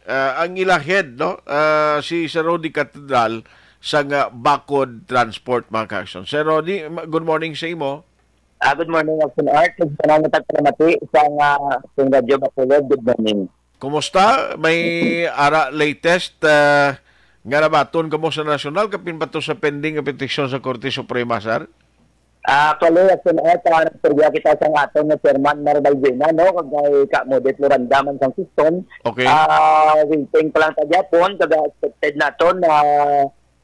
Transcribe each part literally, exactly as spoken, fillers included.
ah, ang ila head, no? Ah, si Sir Rody Catedral sang, ah, Bacod Transport, mga ka-aksyon. Sir Rody, ma-, good morning sa imo. Ah, good morning, Action Art. Ug sa mga tagpalamati sa nga Action Radio Bacolod, good morning. Kumusta? May ara latest, ah, nga nabaton kamo sa nasyonal, kapin pa to sa pending nga petisyon sa Korte Suprema, sir? Ah, actually, Action Art, ah, nagturya kita sa aton nga chairman, Mar Balbuena, no? Kag kay Ka Modit Loranda man sang Siston. Okay. Ah, waiting pa lang ta gyapon, kag expected naton na,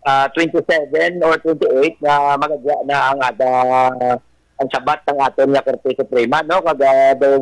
ah, twenty-seven or twenty-eight na magadya na ang aga, ang sabat ng aton nga Korte Suprema, no? Kag, ah, daw,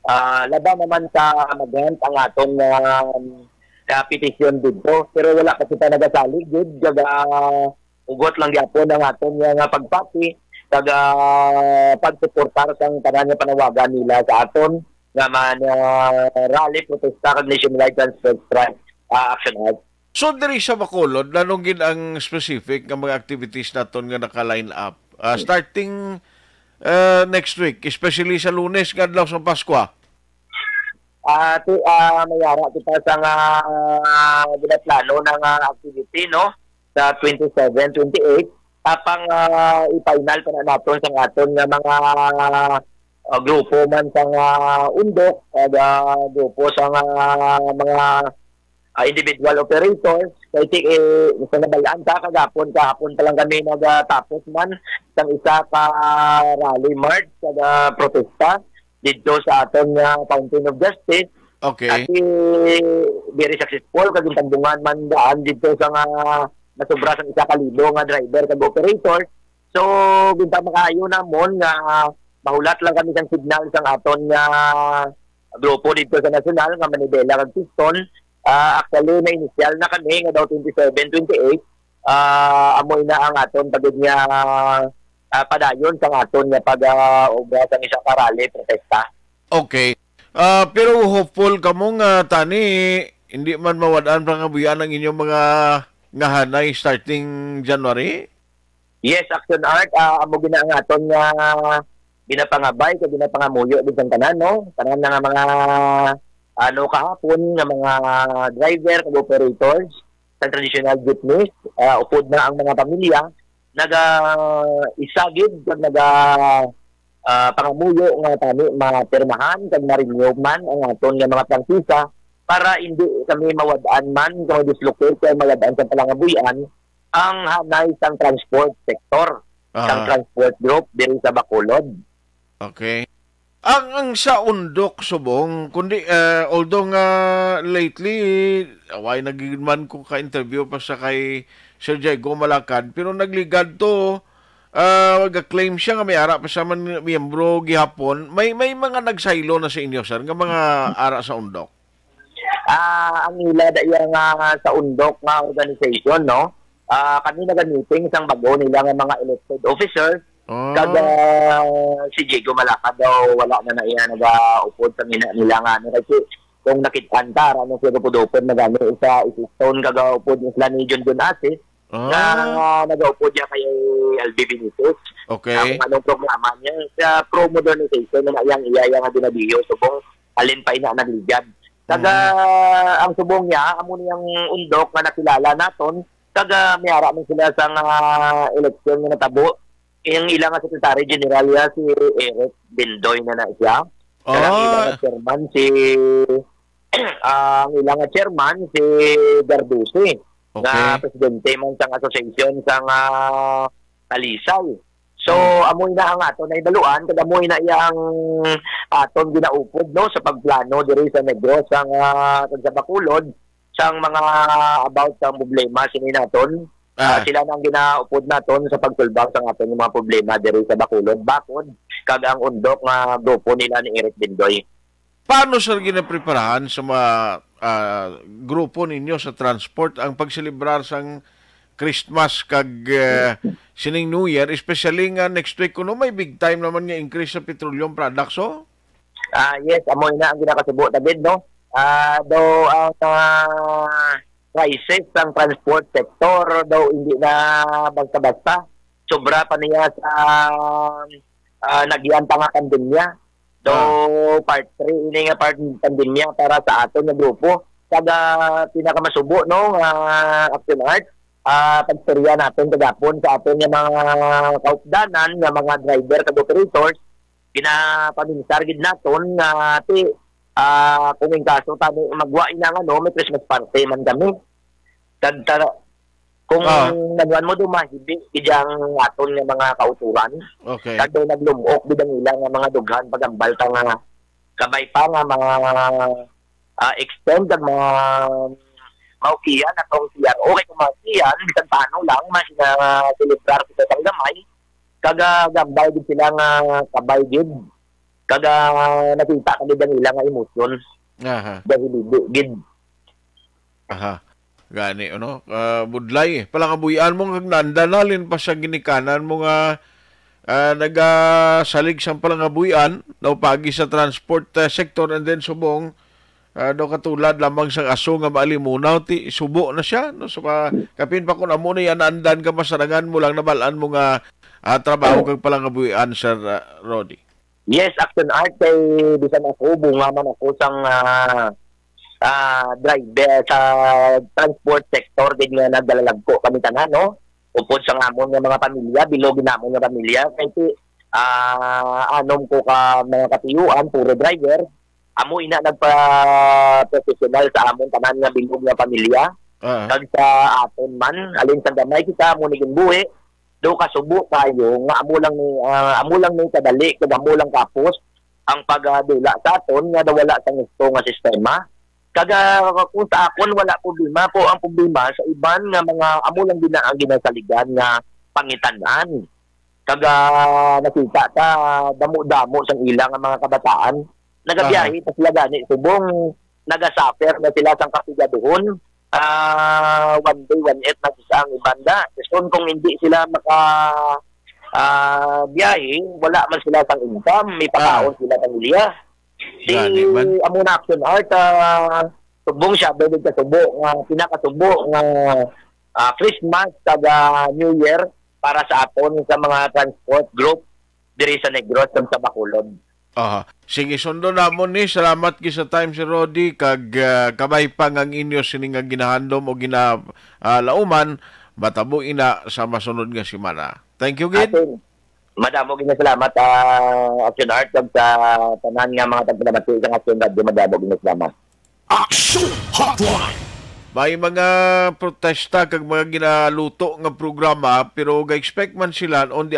ah, laban naman sa amendment ang aton nga, um, ah, petisyon dito. Pero wala pa kita nagasalig gid, kag, ah, ugot lang gyapon ang aton nga, nga pagpati, kag, ah, pagsuportar sang tanan nga panawagan nila sa aton nga man, ah, rally, protesta, kag nationwide transport strike, ah, action, Art. So, diri sa Bacolod, nanong gid ang specific nga mga activities naton nga naka-line up? Ah, starting, ah, next week, especially sa Lunes nga adlaw sa Paskwa. Ah, ti-, ah, may ara kita sa nga, ah, ginaplano na nga activity, no? Sa twenty-seven, twenty-eight, apang, ah, i-final pa na naton sa aton nga mga, ah, grupo man sa nga undok, kag, ah, grupo sa nga mga, ah, individual operators. Kay si, eh, sa nabalaan ta, kagapon, kahapon pa lang kami nagatapos man sang isa ka rally march, kag, ah, protesta didto sa aton nga Fountain of Justice. Okay. At, eh, very successful, kag gintambungan man daan didto sa nga nasobra sang isa ka libo nga driver kag operator. So, ginpamakayo namon nga mahulat lang kami sang signal sang aton nga grupo didto sa nasyonal nga manibela kag piston. Ah, actually, may initial na kami nga daw twenty-seven, twenty-eight. Ah, amo na ang aton pagid nga, ah, padayon sang aton nga pag, ah, obra sang isa ka rally protesta. Okay. Ah, pero hopeful kamo nga tani hindi man mawad-an pa nga buyan ang inyong mga ngahanay starting January? Yes, Action Art, ah, amo gina ang aton nga ginapangabay kag ginapangamuyo din sa tanan, no? Tanan na nga mga, ano, kahapon nga mga driver kag operators sa traditional jeepneys, ah, upod na ang mga pamilya, naga-isa gid kag naga, ah, pangamuyo nga tani mapirmahan kag ma-renew man ang aton nga mga prangkisa para hindi kami mawad-an man kung dislocate kay mawad-an sa palangabuy-an ang hanay sang transport sector, sang Ah. transport group diri sa Bacolod. Okay. Ang, ang sa undok subong, kundi, eh, although nga lately, away na gid man ko ka-interview pa sa kay Sir Diego Malakad, pero nagligad to, ah, ga-claim siya nga may ara pa siya man miyembro gihapon. May, may mga nagsaylo na sa inyo, sir, nga mga ara sa undok? Ah, ang ila da iya nga sa undok nga organization, no? Ah, kami naga-meeting sang bag-o nila nga mga elected officers. Ah. Kag, ah, si Diego Malacad daw wala na na iya nagaupod sa mina nila nga ano. Kasi kung nakit-an ta, ara na siya upod-upod na gani sa Stone, kag, ah, upod sila ni Junjun Asis, Ah. nga nagaupod niya kay L B Benitez. Okay. Ang anong programa niya, sa pro modernization na iyang iya, iya nga ginadiyo. So, kung alin pa ina nagligad. Kag, Mm. ah, ang subong niya, amo niyang undok nga nakilala naton, kag, ah, may ara man sila sa nga eleksyon nga natabo. Ang ila nga Secretary General ya si Eric Bendoy na na siya. Kag ang ila Ah. nga chairman si, ang ila nga chairman si Gardusi, Okay. nga presidente man sang association sang, ah, Talisay. So, Hmm. amo ina ang aton nahibaluan, kag amo ina iya ang aton ginaupod, no, sa pagplano diri sa Negros, sang, ah, kag sa Bacolod, sang mga about sa problema sini naton. Ah, Ah. sila na ang ginaupod naton sa pagsulbang sa aton mga problema diri sa Bacolod, bakod kag ang undok nga grupo nila ni Eric Bendoy. Paano, sir, ginapreparahan sa mga, ah, grupo ninyo sa transport ang pagselebrar sang Christmas kag, eh, sining New Year, especially nga next week kuno may big time naman nga increase sa petroleum products, oh? Ah, yes, amo na ang ginakasubo ta gid, no? Ah, daw ang, ah, prices sang transport sector daw hindi na basta-basta. Sobra pa niya sa, ah, nagian pa nga pandemya. So, Ah. part three ini nga part pandemya para sa aton nga grupo. Pag, ah, pinakamasubo, no, nga Action Art, ah, pagstorya natin kagapon sa aton nga mga kaupdanan, nga mga driver kag operators, ginapaminsar gid naton nga, ti, ah, kung in kaso tani magwa ina nga, no, may Christmas party man kami. Kag ta-, kung Ah. nanuan mo, dumahibi gid ang aton nga mga kauturan. Okay. Kag daw naglum-ok gid ang ila nga mga dughan pagambal ta nga kabay pa nga mga, ah, extend kag mga maukian atong C R O. Kay kung maukian, bisan paano lang, mas na-celebrar kita sang gamay. Kag, ah, gambal gid sila nga kabay gid. Kag, ah, nakita ka gid ang ila nga emosyon. Aha. Dahil hindi gid. Aha. Gani, ano? Ah, budlay. Palangabuy-an mo kag naanda na, halin pa sa ginikanan mo nga, ah, nagasalig sang palangabuy-an, daw pagi sa transport, ah, sector, and then subong, ah, daw katulad lamang sang aso nga maalimunaw, ti subo na siya, no? So, ka-, kapin pa kung amo na yan, andan ka, masarangan mo lang, nabal-an mo nga, ah, trabaho kag palangabuy-an, Sir, ah, Rody. Yes, Action Art, kay bisan ako, bunga man ako sang, ah, ah, driver sa transport sector din nga nagdalalagko kami tanan, no? Upod sa amon nga mga pamilya, bilog gid namon nga pamilya, kay ti, ah, anom ko ka mga katiyuan, puro driver. Amo ina nagpa-professional sa amon tanan nga bilog nga pamilya. Ah. Kag sa aton man, alin sa gamay kita, amo ni ginbuhi, do kasubo kayo nga amo lang ni, ah, amo lang ni kadali kag amo lang kapos ang pagdula sa aton nga daw wala sang husto nga sistema. Kag, ah, kung sa akon, wala problema po ang problema sa iban nga mga amo lang din ang ginasaligan nga pangitan-an. Kag, ah, nakita ta, damo-damo sang ila nga mga kabataan. Nagabiyahe Aha. pa sila gani, subong nagasuffer na sila sang kapigaduhon. Ah, one day, one eat na sa ang iban da. Soon, kung hindi sila maka, ah, biyahe, wala man sila sang income, may pakaon Ah. sila pamilya. Si Gani man. Amo na Action Art, ah, subong siya, pwede kasubo, nga pinakasubo nga, ah, Christmas, kag, ah, New Year para sa aton sa mga transport group diri sa Negros kag sa Bacolod. Aha. Sige, sundo namon ni. Salamat gid sa time, Sir Rody, kag, ah, kabay pa nga ang inyo sini nga ginahandom o gina-, ah, lauman, matabo ina sa masunod nga semana. Thank you gid. Atin, madamo gid nga salamat, ah, Action Art, kag sa tanan nga mga tagpalamati sa Action Radio, madamo gid nga salamat. Action Hotline. May mga protesta kag mga ginaluto nga programa, pero ga-expect man sila on the